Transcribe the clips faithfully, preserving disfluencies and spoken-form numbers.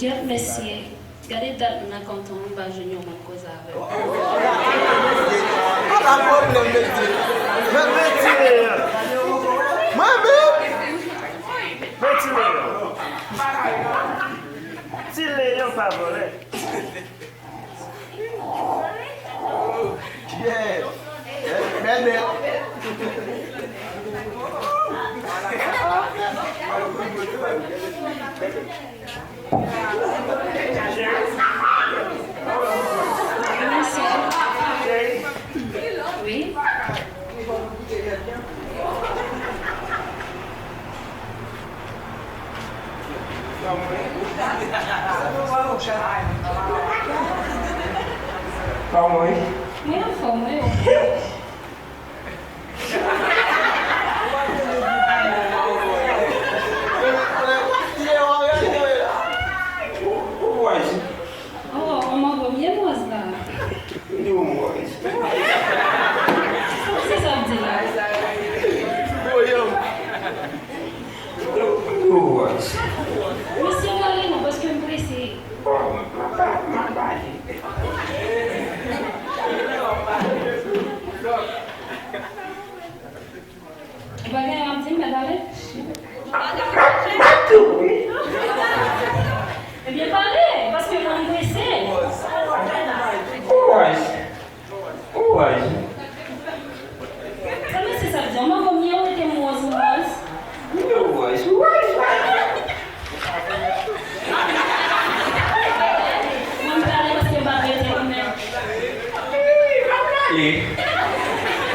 Gèt mesye, gade dat m nan kanton an, m pa jwenn yon moun koze avè l. Pa gen pwoblèm, mesye. Mèt retire a. Mwen menm. Retire a. Ti Leyon pa vòlè. Yeah. Bèl, bèl. Wi. Kòman w ye? Mwen anfòm, wi. Oh, on m'a remis moi là. Se sa m di la. Mesye, pale non, paske m prese. Ou pa gen anyen w ap di m, mèt ale? Ebyen, pale, paske mwen m prese. Sa mesye sa ap di, manman m ye ou rete m wòz wòz. Mwen m pale paske m pa rete ou menm.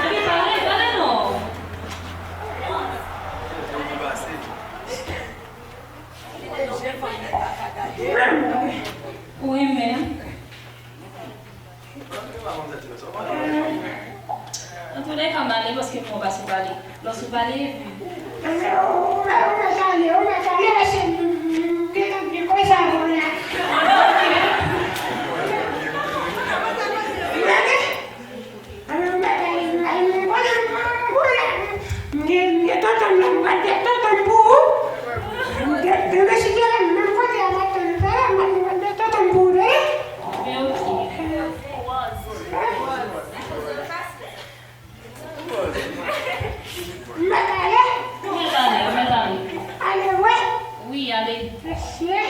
Epi pale, pale non. Ou renmen. Antoulèka, m ale paske m wè w pa sou pale. Lè w sou pale, epi. Ou mèt ale, ou mèt ale, paske m gentan gen koze avè w la. Ou tande? Anben, ou mèt ale, m ale, m konnen m pou la. M gen, m gen tonton m la, m pral gen tonton m pou ou. M gen, m gen mesye ki la, menm kote a, m ap tann ou talè, m pral gen tonton m pou ou, tande? Ebyen, oke. M mèt ale? Ou mèt ale, ou mèt ale. Ale, wi. Wi, ale. Mesye.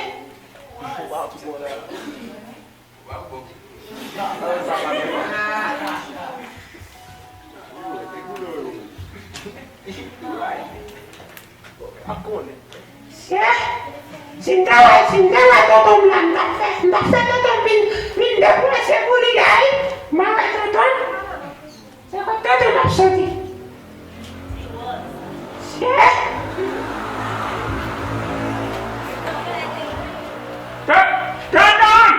Chè, si m ta wè, si m te wè tonton m la, m t ap fè, m t ap fè tonton m vin, vin deplase pou li la wi. M a wè tonton m. Se kot tonton m ap soti. Chè. Tonton!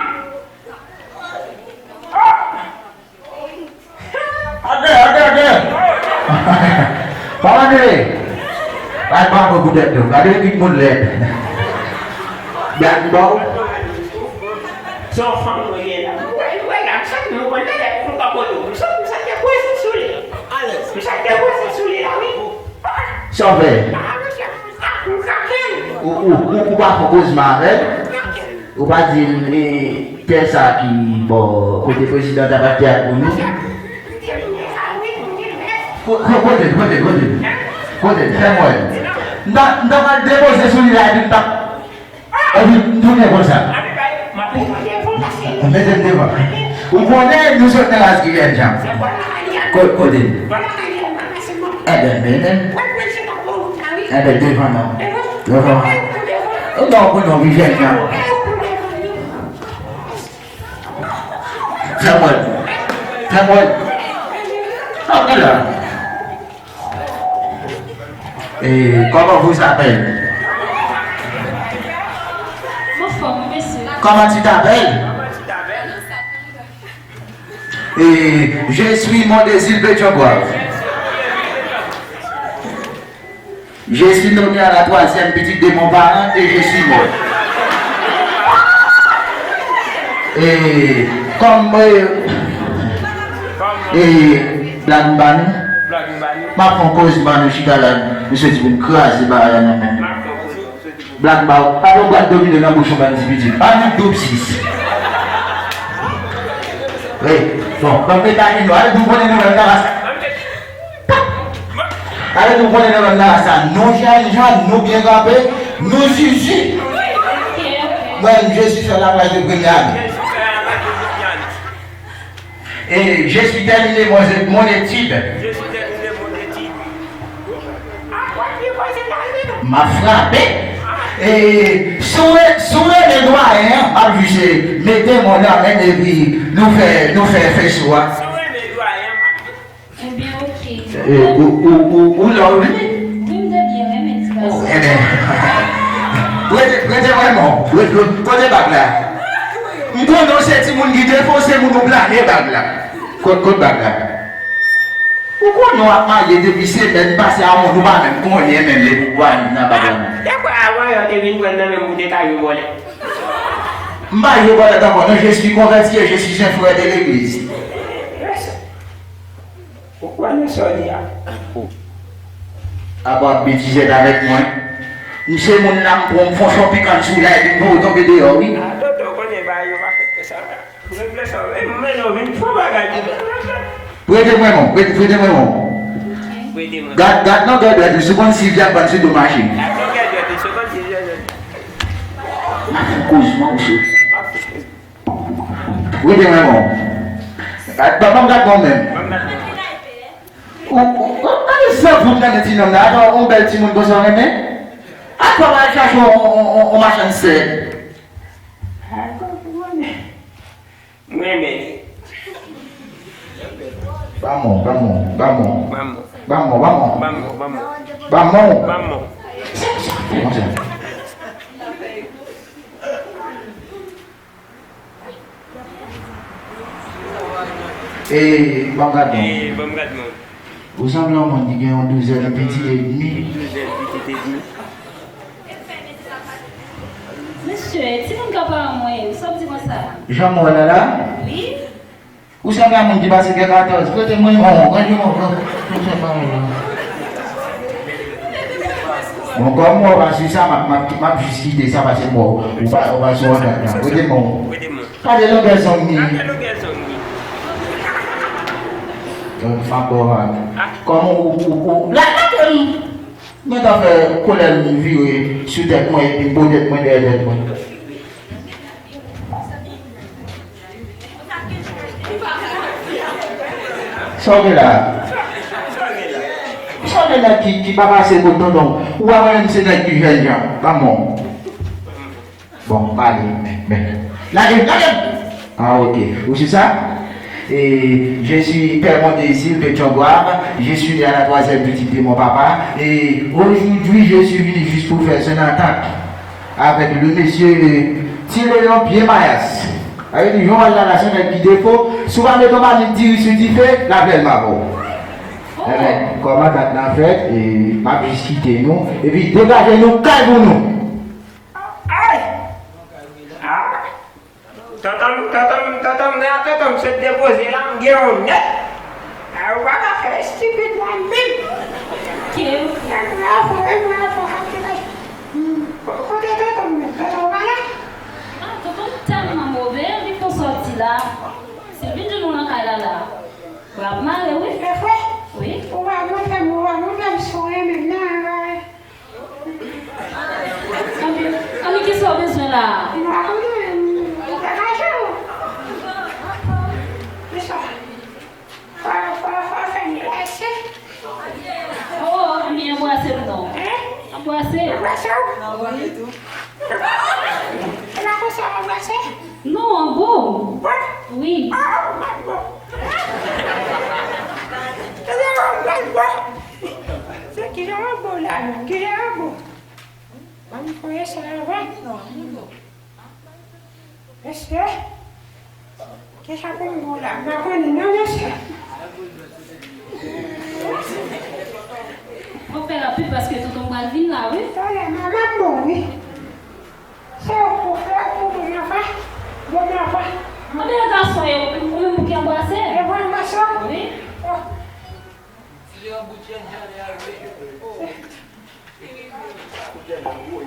Ake, ake, ake! Pa mande! Bay bravo pou tèt nou. Gade yon moun lèd. Black Bow. Se yon fanm mwen ye la. Mwen, mwen la, m santi mwen konn tande pou m pa kote w. M santi, m santi pwezi sou li. M santi pwezi sou li la, wi. Sa w fè? Ou, ou, ou, ou pa fè kozman avè l? Ou pa di l, e, tè sa ki bò kote prezidan ta pral teyat pou nou? Ko-, ko-, kote l, kote l, kote l? Kote l? Fè m wè l. M ta, m ta pral depoze sou li la epi m t ap, epi m tounen konsa. Mete m devan. Ou konnen nou sot nan Las Guyane, Jan. Ko-, kote l? Enben, men, men. Enben, devan non. Devan. Ou non, ou non, Vijèn, Jan. Fè m wè. Fè m wè. Sa w di la? E, comment vous appelez? Anfòm, mesye. Comment tu t'appelles? E, je suis Mondésir Pétion Goâve. Je suis nommé à la troisième petite de mon parent et je suis mort. E, kòm, e, e, blag m ba nou, m ap fè yon koze ba nou chita la, nou soti pou n kraze bagay la nan men nou. Black Bow, pa yon bwat domino nan bouch yon bann ti pitit. Pa nou doub sis. Wi, bon, ban m mete a nou, ale di w konnen nou menm nan rasa. Ale di w konnen nou menm nan rasa. Nou jènjan, nou byen kanpe, nou zizi. Mwen, je suis sur la place de première année. E je suis terminé mon, mon étude. Je suis terminé mon étude. M ap frape. E si w re-, si w renmen dwayen an, m ap jis mete men nan men l epi nou fè, nou fè, fè sou a. Si w renmen dwayen an, m ap Ebyen, oke. E, ou, ou, ou, ou la ou vini? Wi, m te byen renmen ti gason. Ebyen, prete, prete mwen men w. Prete, prete, kote bag la? M konnen w se timoun ki defanse moun ou blame bag la. Kot, kot bag la? Ou konnen w ap marye depi semèn pase a moun ou pa menm konnen menm epi w al nan bag la menm. Dakò, avan yè w te vin pran nan men m ou te ka jwe vòlè. M pa jwe vòlè ankò non, je suis converti et je suis un frère de l'église. Ou kwè nan sa w di a? Apa w ap betize avèk mwen? M se moun la, m pran, m fon chon pikan sou la epi m voye w tonbe deyò wi. A, tonton, konnen bagay yo pa fèt konsa. Mwen vle sa, e, m mennen w vin fon bagay. Prete mwen men w, prete, prete mwen men w. Prete mwen. Gad, gad non gèdwèt ou, si w konn si vye ap vann sou do machin. Gad non gèdwèt ou, si w konn si vye. M ap fè koz mwen, mesye. Prete mwen men w. Gad, ban, ban m gad mwen menm. Ou, ou, ou, gade san fout nan men ti nonm nan. Atò, yon bèl timoun konsa w renmen? Atò, w al chache yon, yon, yon, yon machann sè. M renmen li. Ban mwen, ban mwen, ban mwen. Ban mwen. Ban mwen, ban mwen. Ban mwen, ban mwen. Ban mwen. Ban mwen. Konsa. E, ban m gad non. E, ban m gad non. Ou sanble yon moun ki gen yon douzèn pitit edmi. Douzèn pitit edmi. Mesye, timoun k ap pale mwen, sa w di konsa? Jan m wè la la? Wi. Ou sanble a moun ki pase kè katòz. Prete mwen men w, ranje men w, ranje men w. Bon, kòm mwen pa sou sa, m ap, m ap, m ap jis kite sa, paske mwen, ou pa, ou pa sou antant la. Prete men w. Gade longè zong li. Gade longè zong li. Donk, m ap ba w vag. Kòm ou, ou, ou, la, la, la, m gentan fè kolè m vire sou tèt mwen epi m bo tèt mwen dèyè tèt mwen. Sa w gen la? Sa w gen nèg ki, ki pa pase kot tonton? Ou pa wè menm se nèg ki jènjan. Ban mwen. Bon, m ale, men, men. Lage m, lage m! Ah, ok. Ou se sa? Et je suis Père Mondésir de Tchongoave. Je suis né à la troisième visite de mon papa. Et aujourd'hui, je suis venu juste pour faire son entente avec le monsieur Ti Leyon Pye Mayas. Sa vle di, Jan Wal la, la se nèg ki defo. Si w pa met yon mamit diri sou dife, l ap lèl m avè w. Enben, kòm antant lan fèt, e, m ap jis kite nou. Epi degaje nou kay pou nou. Ay! Ah! Tonton m, tonton m, tonton m, nan tonton m sot depoze la, m gen yon nèt. Ah, ou pa ka fè estipid la menm. Ke? Nèg la fò, nèg la fò, fò, fò. Hmm, ko-, kote tonton m menm? Tonton m pa la? Ah, tonton m tèlman move, li fè w sòti la. Se vin jwenn ou nan kay la la. W ap mare, wi. Se vre? Wi. Ou pa montre m, ou pa montre m si w renmen m nan, wi. Anben, anben, kisa w bezwen la? M pa konnen, m pa ka jwenn ou. Kisa? Fò, fò, fò fè m brase. Oh, anben, anbrase m non. Hein? Anbrase. Anbrase w? Wi. E pa konsa w anbrase? Non, anbo. Bon? Wi. Oh, oh, anbo. Tande, anbo. Se kijan anbo la menm? Kijan anbo? Ban m fouye sa avan. Mesye, kisa pou m di w la? M pa konnen non, mesye. Fò w fè rapid paske tonton m pral vin la, wi. Talè, manman m bon, wi. Se ou pou fè, ou pou bon anfan. Bon anfan. Anben, gason, e ou menm pou ki anbrase? E pou anbrase w? Wi. Oh. Ti Leyon bout jènjan li a, wi. Oh. Ti Leyon bout jènjan gwo, wi.